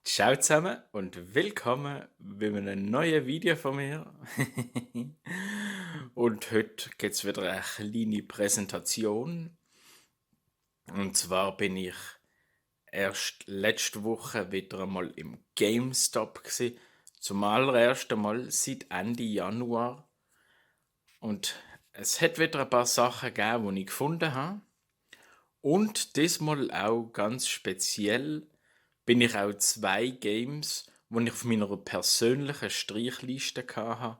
Ciao zusammen und willkommen bei einem neuen Video von mir. Und heute gibt es wieder eine kleine Präsentation. Und zwar bin ich erst letzte Woche wieder einmal im GameStop gewesen. Zum allerersten Mal seit Ende Januar. Und es hat wieder ein paar Sachen gegeben, die ich gefunden habe. Und diesmal auch ganz speziell bin ich auch zwei Games, die ich auf meiner persönlichen Streichliste hatte,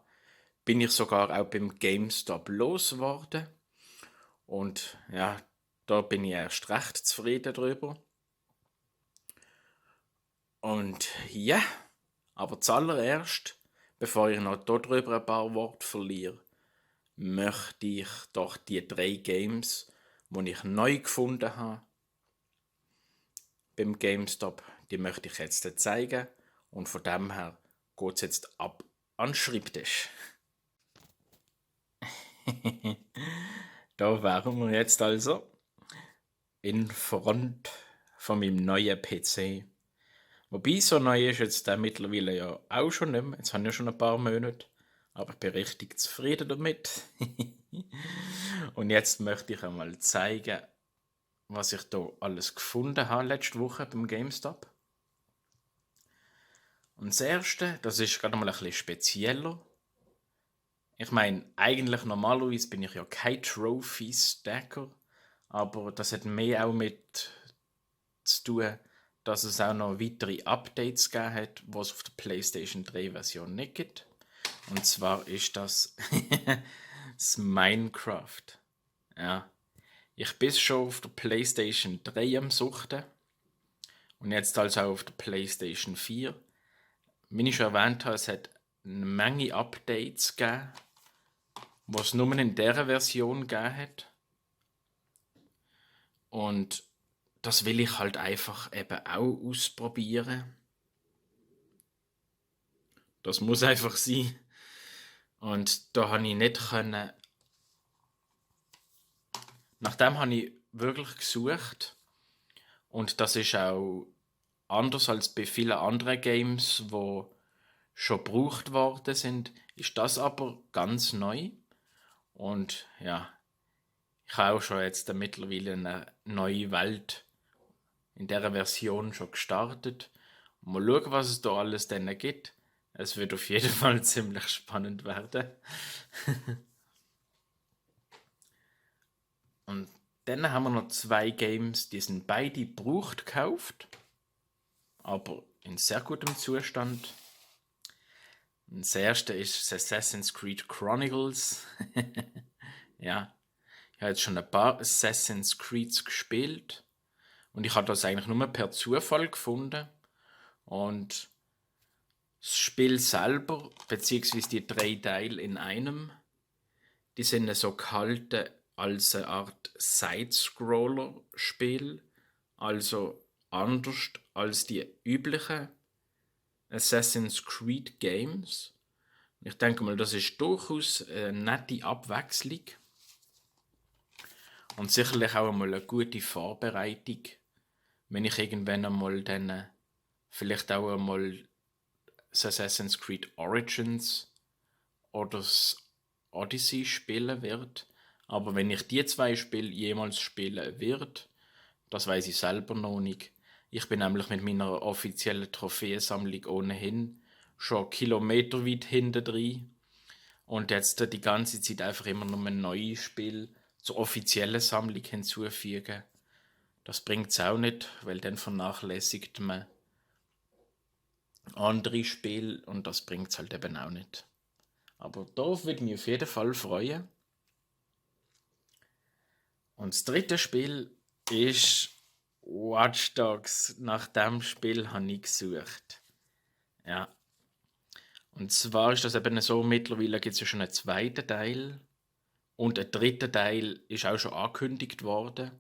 bin ich sogar auch beim GameStop losgeworden. Und ja, da bin ich erst recht zufrieden drüber. Und ja, aber zuallererst, bevor ich noch darüber ein paar Worte verliere, möchte ich doch die drei Games, die ich neu gefunden habe, beim GameStop, die möchte ich jetzt zeigen. Und von dem her geht es jetzt ab an den Schreibtisch. Da wären wir jetzt also in Front von meinem neuen PC. Wobei, so neu ist jetzt der mittlerweile ja auch schon nicht mehr. Jetzt habe ich ja schon ein paar Monate. Aber ich bin richtig zufrieden damit. Und jetzt möchte ich einmal zeigen, was ich da alles gefunden habe letzte Woche beim GameStop. Und das erste, das ist gerade mal ein bisschen spezieller. Ich meine, eigentlich normalerweise bin ich ja kein Trophy-Stacker, aber das hat mehr auch mit zu tun, dass es auch noch weitere Updates gegeben hat, was es auf der PlayStation 3 Version nicht gibt. Und zwar ist das das Minecraft. Ja, ich bin schon auf der PlayStation 3 am Suchten und jetzt also auch auf der PlayStation 4. Wie ich schon erwähnt habe, es hat eine Menge Updates gegeben, was es nur in dieser Version gegeben hat. Und das will ich halt einfach eben auch ausprobieren. Das muss einfach sein. Und da habe ich nicht können. Nach dem habe ich wirklich gesucht. Und das ist auch anders als bei vielen anderen Games, wo schon gebraucht worden sind, ist das aber ganz neu. Und ja, ich habe auch schon jetzt mittlerweile eine neue Welt in dieser Version schon gestartet. Und mal schauen, was es da alles dann gibt. Es wird auf jeden Fall ziemlich spannend werden. Und dann haben wir noch zwei Games, die sind beide gebraucht gekauft, aber in sehr gutem Zustand. Das erste ist Assassin's Creed Chronicles. Ja, ich habe jetzt schon ein paar Assassin's Creeds gespielt und ich habe das eigentlich nur per Zufall gefunden. Und das Spiel selber, beziehungsweise die drei Teile in einem, die sind so gehalten als eine Art Side-Scroller-Spiel, also anders als die üblichen Assassin's Creed Games. Ich denke mal, das ist durchaus eine nette Abwechslung und sicherlich auch einmal eine gute Vorbereitung, wenn ich irgendwann einmal dann vielleicht auch einmal das Assassin's Creed Origins oder das Odyssey spielen werde. Aber wenn ich die zwei Spiele jemals spielen werde, das weiß ich selber noch nicht. Ich bin nämlich mit meiner offiziellen Trophäensammlung ohnehin schon kilometerweit hinten drin. Und jetzt die ganze Zeit einfach immer nur ein neues Spiel zur offiziellen Sammlung hinzufügen. Das bringt es auch nicht, weil dann vernachlässigt man andere Spiele und das bringt es halt eben auch nicht. Aber darauf würde ich mich auf jeden Fall freuen. Und das dritte Spiel ist Watch Dogs. Nach dem Spiel habe ich gesucht. Ja. Und zwar ist das eben so, mittlerweile gibt es ja schon einen zweiten Teil. Und ein dritter Teil ist auch schon angekündigt worden.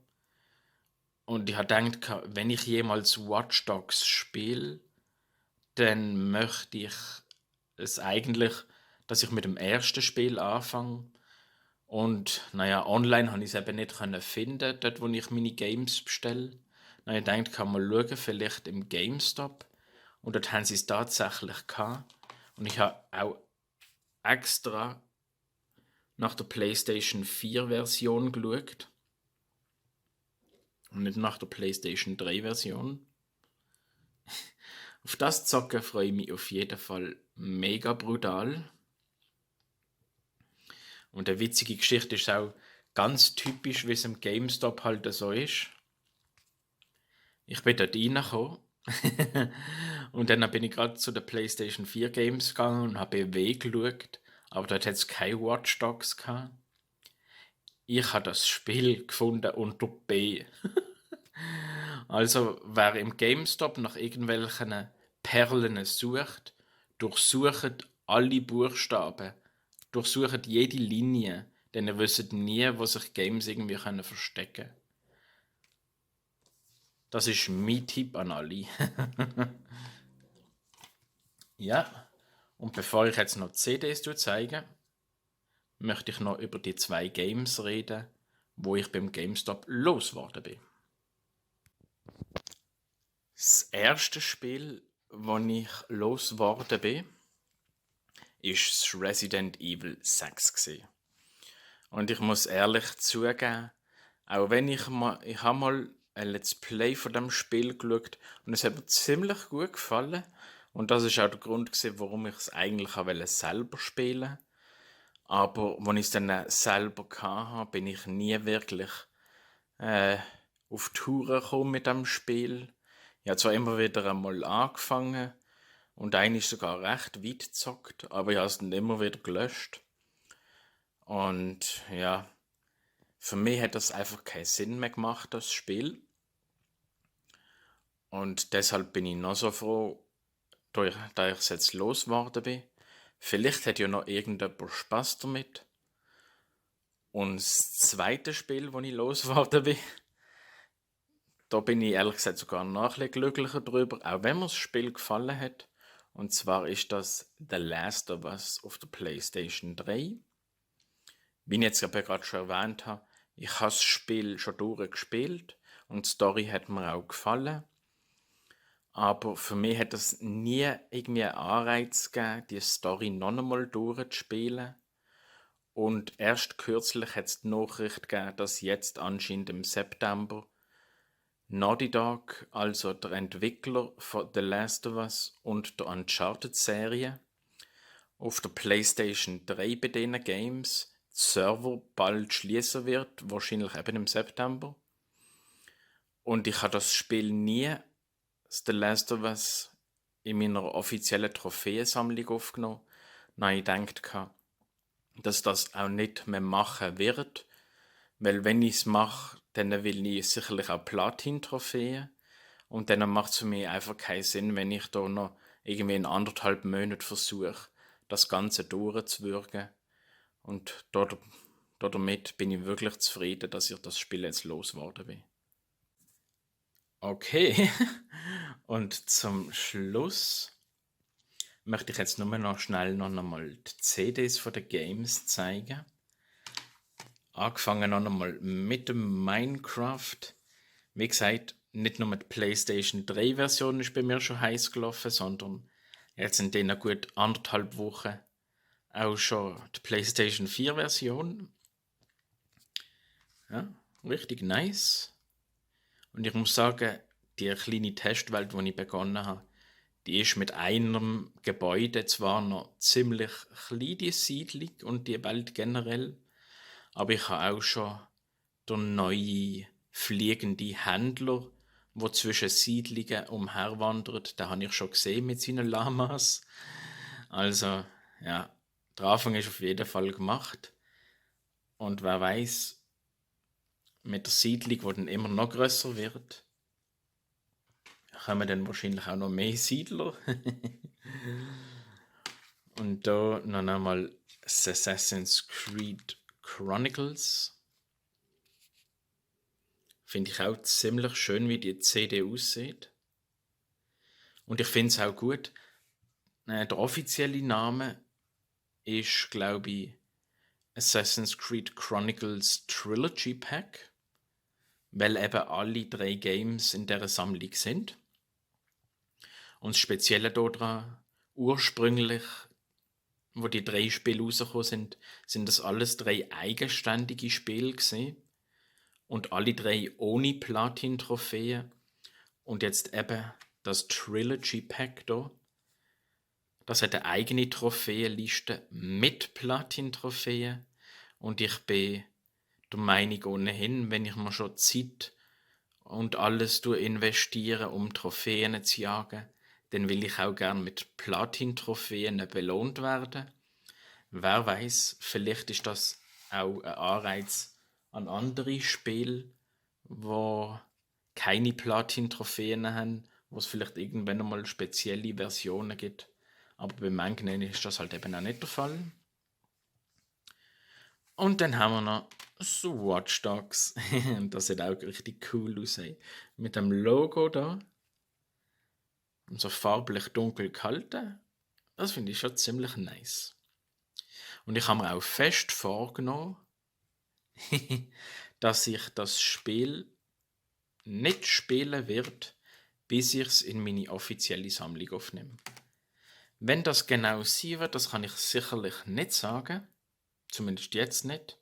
Und ich habe gedacht, wenn ich jemals Watch Dogs spiele, dann möchte ich es eigentlich, dass ich mit dem ersten Spiel anfange. Und naja, online habe ich es eben nicht finden, dort wo ich meine Games bestelle. Dann habe ich gedacht, kann man schauen, vielleicht im GameStop. Und dort haben sie es tatsächlich gehabt. Und ich habe auch extra nach der PlayStation 4 Version geschaut. Und nicht nach der PlayStation 3 Version. Auf das Zocken freue ich mich auf jeden Fall mega brutal. Und eine witzige Geschichte ist auch ganz typisch, wie es im GameStop halt so ist. Ich bin dort reingekommen und dann bin ich gerade zu den PlayStation 4 Games gegangen und habe BW geschaut, aber dort hat es keine Watch Dogs gehabt. Ich habe das Spiel gefunden unter B. Also, wer im GameStop nach irgendwelchen Perlen sucht, durchsucht alle Buchstaben, durchsucht jede Linie, denn ihr wisst nie, wo sich Games irgendwie verstecken können. Das ist mein Tipp an alle. Ja, und bevor ich jetzt noch CDs zeige, möchte ich noch über die 2 Games reden, wo ich beim GameStop losgeworden bin. Das erste Spiel, das ich losgeworden bin, ist das Resident Evil 6 gewesen. Und ich muss ehrlich zugeben, auch wenn ich habe mal ein Let's Play von dem Spiel geschaut und es hat mir ziemlich gut gefallen. Und das ist auch der Grund gewesen, warum ich es eigentlich selber spielen wollte. Aber als ich es dann selber hatte, bin ich nie wirklich auf Touren gekommen mit dem Spiel. Ich habe zwar immer wieder einmal angefangen und einer ist sogar recht weit gezockt, aber ich habe es dann immer wieder gelöscht. Und ja, für mich hat das einfach keinen Sinn mehr gemacht, das Spiel. Und deshalb bin ich noch so froh, da ich es jetzt losgeworden bin. Vielleicht hat ja noch irgendjemand Spaß damit. Und das zweite Spiel, das ich losgeworden bin, da bin ich ehrlich gesagt sogar noch ein bisschen glücklicher drüber, auch wenn mir das Spiel gefallen hat. Und zwar ist das The Last of Us auf der PlayStation 3. Wie ich jetzt gerade schon erwähnt habe, ich habe das Spiel schon durchgespielt und die Story hat mir auch gefallen. Aber für mich hat es nie irgendwie einen Anreiz gegeben, die Story noch einmal durchzuspielen. Und erst kürzlich hat es die Nachricht gegeben, dass jetzt anscheinend im September Naughty Dog, also der Entwickler von The Last of Us und der Uncharted-Serie, auf der PlayStation 3 bei diesen Games die Server bald schließen wird, wahrscheinlich eben im September. Und ich habe das Spiel nie, The Last of Us, in meiner offiziellen Trophäensammlung aufgenommen. Dann habe ich gedacht, dass das auch nicht mehr machen wird, weil wenn ich es mache, dann will ich sicherlich auch Platin-Trophäen und dann macht es für mich einfach keinen Sinn, wenn ich da noch irgendwie in 1,5 Monaten versuche, das Ganze durchzuwürgen. Und damit bin ich wirklich zufrieden, dass ich das Spiel jetzt losgeworden bin. Okay, und zum Schluss möchte ich jetzt nur noch schnell noch einmal die CDs von den Games zeigen. Angefangen noch einmal mit dem Minecraft. Wie gesagt, nicht nur mit PlayStation 3 Version ist bei mir schon heiß gelaufen, sondern jetzt in den gut 1,5 Wochen auch schon die PlayStation 4 Version. Ja, richtig nice. Und ich muss sagen, die kleine Testwelt, die ich begonnen habe, die ist mit einem Gebäude zwar noch ziemlich klein, die Siedlung und die Welt generell, aber ich habe auch schon den neuen fliegenden Händler, der zwischen Siedlungen umherwandert, den habe ich schon gesehen mit seinen Lamas. Also, ja, der Anfang ist auf jeden Fall gemacht. Und wer weiß, mit der Siedlung, die dann immer noch grösser wird, kommen dann wahrscheinlich auch noch mehr Siedler. Und da noch einmal Assassin's Creed Chronicles. Finde ich auch ziemlich schön, wie die CD aussieht. Und ich finde es auch gut. Der offizielle Name ist, glaube ich, Assassin's Creed Chronicles Trilogy Pack. weil eben alle 3 Games in dieser Sammlung sind. Und das Spezielle daran, ursprünglich, wo die 3 Spiele rausgekommen sind das alles 3 eigenständige Spiele gewesen. Und alle 3 ohne Platin-Trophäen. Und jetzt eben das Trilogy Pack hier. Das hat eine eigene Trophäenliste mit Platin-Trophäen. Und ich bin der Meinung ohnehin, wenn ich mir schon Zeit und alles investiere, um Trophäen zu jagen, dann will ich auch gerne mit Platin-Trophäen belohnt werden. Wer weiß, vielleicht ist das auch ein Anreiz an andere Spiele, wo keine Platin-Trophäen haben, wo es vielleicht irgendwann einmal spezielle Versionen gibt. Aber bei manchen ist das halt eben auch nicht der Fall. Und dann haben wir noch so Watch Dogs. Das sieht auch richtig cool aus. Ey. Mit dem Logo da. Und so farblich dunkel gehalten. Das finde ich schon ziemlich nice. Und ich habe mir auch fest vorgenommen, dass ich das Spiel nicht spielen wird, bis ich es in meine offizielle Sammlung aufnehme. Wenn das genau sein wird, das kann ich sicherlich nicht sagen. Zumindest jetzt nicht.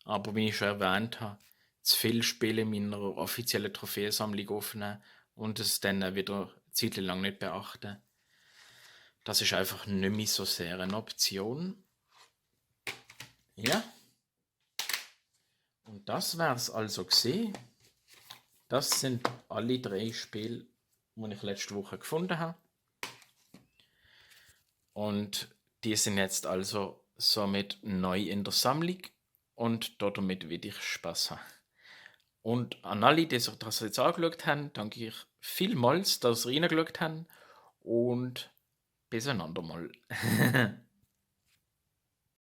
Aber wie ich schon erwähnt habe, zu viele Spiele in meiner offiziellen Trophäensammlung aufnehmen und es dann wieder eine Zeit lang nicht beachten. Das ist einfach nicht mehr so sehr eine Option. Ja. Und das wäre es also gewesen. Das sind alle 3 Spiele, die ich letzte Woche gefunden habe. Und die sind jetzt also somit neu in der Sammlung und damit will ich Spaß haben. Und an alle, die sich das jetzt angeschaut haben, danke ich vielmals, dass ihr reingeschaut habt und bis ein andermal.